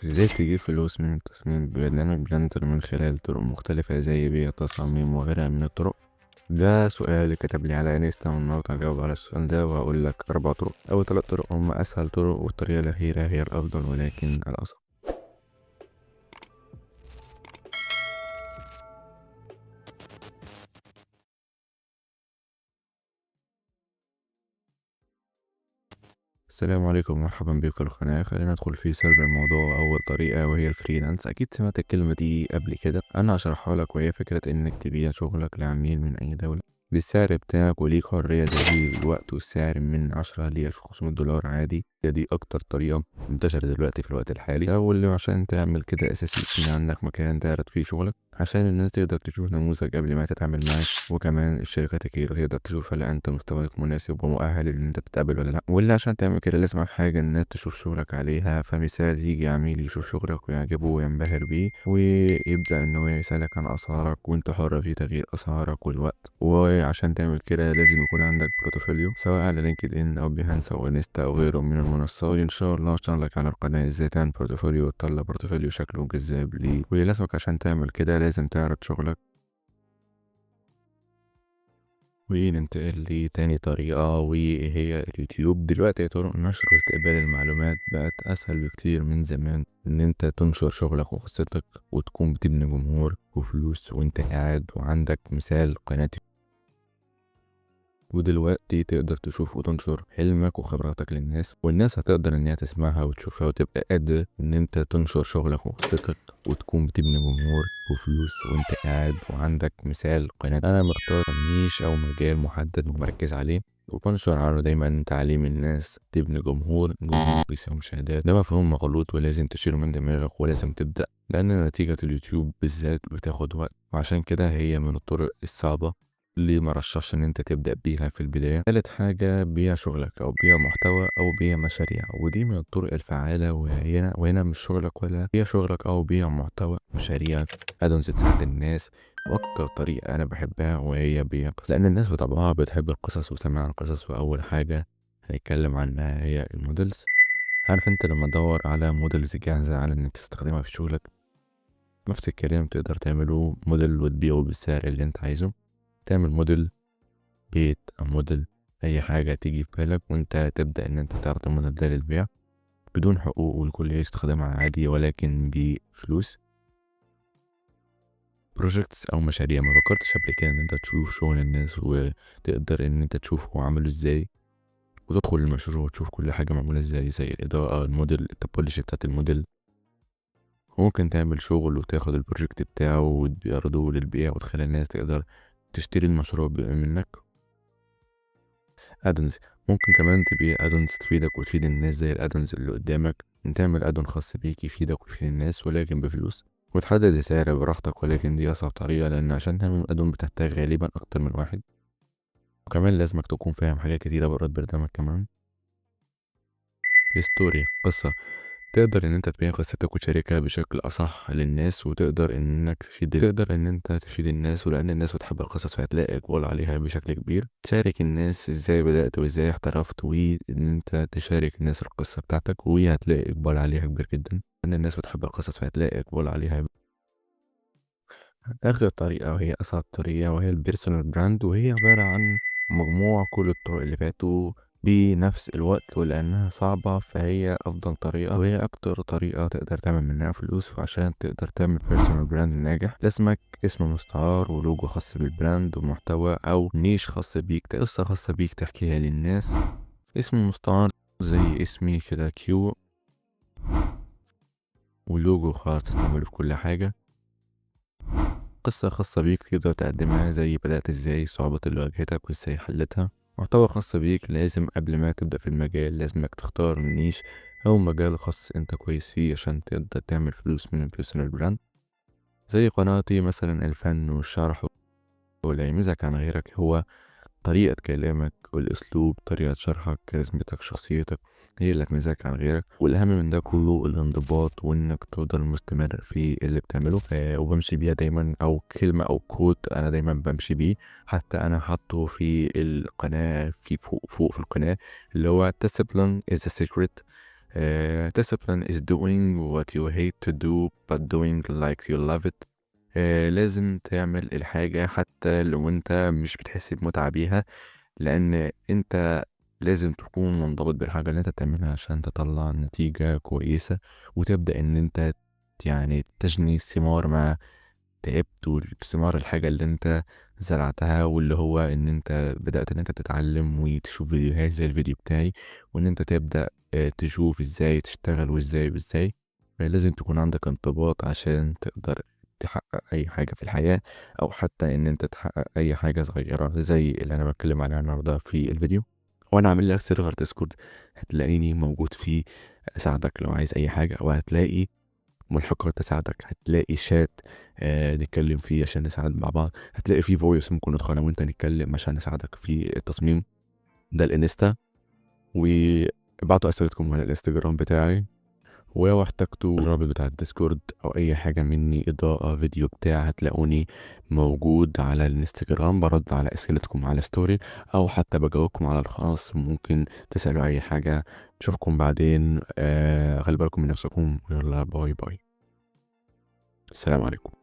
ازاي تجيب فلوس من التصميم ببرنامج Blender من خلال طرق مختلفة زي بيع تصاميم وغيرها من الطرق؟ ده سؤال كتب لي على انستا، والنهارده هجاوب على السؤال ده وهقول لك 4 طرق. اول 3 طرق هم اسهل طرق، والطريقة الاخيرة هي الافضل ولكن الاصعب. السلام عليكم ومرحبا بكم في القناة. خلينا ندخل في صلب الموضوع. أول طريقة وهي ال freelance. أكيد سمعت الكلمة دي قبل كده، أنا هشرحها لك، وهي فكرة إنك تبيع شغلك لعميل من أي دولة بالسعر بتاعك، وليك حرية زي الوقت والسعر من 10 ل 1500 دولار عادي. دي أكتر طريقة منتشرة دلوقتي في الوقت الحالي. أول عشان تعمل كده أساسي يكون عندك مكان تعرض فيه شغلك عشان الناس تقدر تشوف نموذج قبل ما تتعامل معاك، وكمان الشركات الكبيرة تقدر تشوف هل أنت مستواك مناسب ومؤهل إن أنت تتقابل ولا لأ. واللي عشان تعمل كده لازم حاجة الناس تشوف شغلك عليها. فمثال يجي عميل يشوف شغلك ويعجبه وينبهر بيه ويبدأ إن هو يسألك عن أسعارك، وأنت حر في تغيير أسعارك والوقت. وعشان تعمل كده لازم يكون عندك portfolio سواء على LinkedIn أو Behance أو انستا أو غيره من المنصات. وإن شاء الله هشرح لك على القناة إزاي تعمل portfolio وتطلع portfolio شكله جذاب ليك. واللي لازمك عشان تعمل كده لازم تعرض شغلك. وننتقل لتاني طريقة وهي اليوتيوب. دلوقتي طرق نشر واستقبال المعلومات بقت أسهل بكتير من زمان، إن أنت تنشر شغلك وقصتك وتكون بتبني جمهور وفلوس وأنت قاعد وعندك مثال قناة. ودلوقتي تقدر تشوف وتنشر حلمك وخبراتك للناس، والناس هتقدر إن هي تسمعها وتشوفها وتبقى قادر إن أنت تنشر شغلك وقصتك وتكون بتبني جمهور وفلوس وأنت قاعد وعندك مثال قناة. أنا مختار niche أو مجال محدد ومركز عليه وبنشر عنه دايما، تعليم الناس تبني جمهور، جمهور بيساوي مشاهدات. ده مفهوم مغلوط ولازم تشيله من دماغك ولازم تبدأ، لأن نتيجة اليوتيوب بالذات بتاخد وقت، وعشان كده هي من الطرق الصعبة اللي ما رشحش ان انت تبدأ بيها في البداية. تالت حاجة بيع شغلك او بيع محتوى او بيع مشاريع، ودي من الطرق الفعالة. وهنا مش شغلك ولا بيع شغلك او بيع محتوى، مشاريع add-ons تساعد الناس. واكتر طريقة انا بحبها وهي بيع قصص، لان الناس بطبعها بتحب القصص وسماع القصص. واول حاجة هنتكلم عنها هي ال models. عارف انت لما تدور على models جاهزة على انك تستخدمها في شغلك، نفس الكلام تقدر تعمله موديل وتبيعه بالسعر اللي انت عايزه. تعمل موديل بيت او موديل اي حاجة تيجي في بالك، وانت تبدأ ان انت تعرض الموديل ده للبيع بدون حقوق والكل يستخدمها عادي ولكن بفلوس. projects او مشاريع، ما فكرتش قبل كده ان انت تشوف شغل الناس وتقدر ان انت تشوف هو عمله ازاي، وتدخل المشروع وتشوف كل حاجة معمولة ازاي، زي الإضاءة، الموديل، ال topology بتاعت الموديل. وممكن تعمل شغل وتاخد ال project بتاعه وتعرضه للبيع وتخلي الناس تقدر تشتري المشروع منك. add-ons، ممكن كمان تبيع add-ons تفيدك وتفيد الناس زي ال add-ons اللي قدامك. تعمل add-on خاص بيك يفيدك ويفيد الناس ولكن بفلوس، وتحدد السعر براحتك، ولكن دي اصعب طريقة، لان عشان تعمل add-on بتحتاج غالبا اكتر من واحد، وكمان لازمك تكون فاهم حاجات كتيرة بره البرنامج. كمان story، قصة، تقدر ان انت تبيع قصتك وتشاركها بشكل اصح للناس، وتقدر انك تفيد، تقدر ان انت تفيد الناس، ولان الناس بتحب القصص فهتلاقي اقبال عليها بشكل كبير. تشارك الناس ازاي بدأت وازاي احترفت، وان انت تشارك الناس القصة بتاعتك، وهتلاقي اقبال عليها كبير جدا، لان الناس بتحب القصص فهتلاقي اقبال عليها. اخر طريقة وهي اصعب طريقة وهي ال personal brand، وهي عبارة عن مجموع كل الطرق اللي فاتوا بنفس الوقت، ولأنها صعبة فهي أفضل طريقة، وهي أكتر طريقة تقدر تعمل منها فلوس. وعشان تقدر تعمل personal brand ناجح لازمك اسم مستعار ولوجو خاص بال brand ومحتوى أو niche خاص بيك، قصة خاصة بيك تحكيها للناس. اسم مستعار زي اسمي كده كيو، ولوجو خاص تستعمله في كل حاجة، قصة خاصة بيك تقدر تقدمها زي بدأت ازاي، الصعوبات اللي واجهتك وازاي حلتها، محتوى خاص بيك. لازم قبل ما تبدأ في المجال لازمك تختار niche أو مجال خاص انت كويس فيه عشان تقدر تعمل فلوس من ال personal brand، زي قناتي مثلا الفن والشرح. واللي يميزك عن غيرك هو طريقة كلامك والأسلوب، طريقة شرحك، كاريزمتك، شخصيتك، هي اللي هتميزك عن غيرك. والأهم من ده كله الانضباط، وإنك تفضل مستمر في اللي بتعمله. وبمشي بيها دايما، أو كلمة أو quote أنا دايما بمشي بيه، حتى أنا حاطه في القناة في فوق فوق في القناة، اللي هو discipline is a secret. Discipline is doing what you hate to do but doing like you love it. لازم تعمل الحاجة حتى لو أنت مش بتحس بمتعة بيها، لأن أنت لازم تكون منضبط بالحاجة اللي أنت بتعملها عشان تطلّع نتيجة كويسة، وتبدأ إن أنت يعني تجني ثمار ما تعبت وثمار الحاجة اللي أنت زرعتها، واللي هو إن أنت بدأت إن أنت تتعلم وتشوف فيديوهات زي الفيديو بتاعي، وإن أنت تبدأ تشوف إزاي تشتغل وإزاي وإزاي. فلازم تكون عندك انضباط عشان تقدر تحقق أي حاجة في الحياة، أو حتى إن أنت تحقق أي حاجة صغيرة زي اللي أنا باتكلم عليها النهارده في الفيديو. وأنا عامل لك server Discord هتلاقيني موجود فيه أساعدك لو عايز أي حاجة، أو هتلاقي ملحقات تساعدك، هتلاقي chat نتكلم فيه عشان نساعد مع بعض، هتلاقي فيه voice ممكن ندخل أنا وأنت نتكلم عشان نساعدك في التصميم. ده الإنستا، وابعتوا أسئلتكم على الإنستجرام بتاعي، ولو احتجتوا الرابط بتاع ال Discord أو أي حاجة مني، إضاءة، فيديو بتاع، هتلاقوني موجود على الإنستجرام برد على أسئلتكم على story، أو حتى بجاوبكم على الخاص، ممكن تسألوا أي حاجة. أشوفكم بعدين، خلي بالكم من نفسكم، يلا bye bye، السلام عليكم.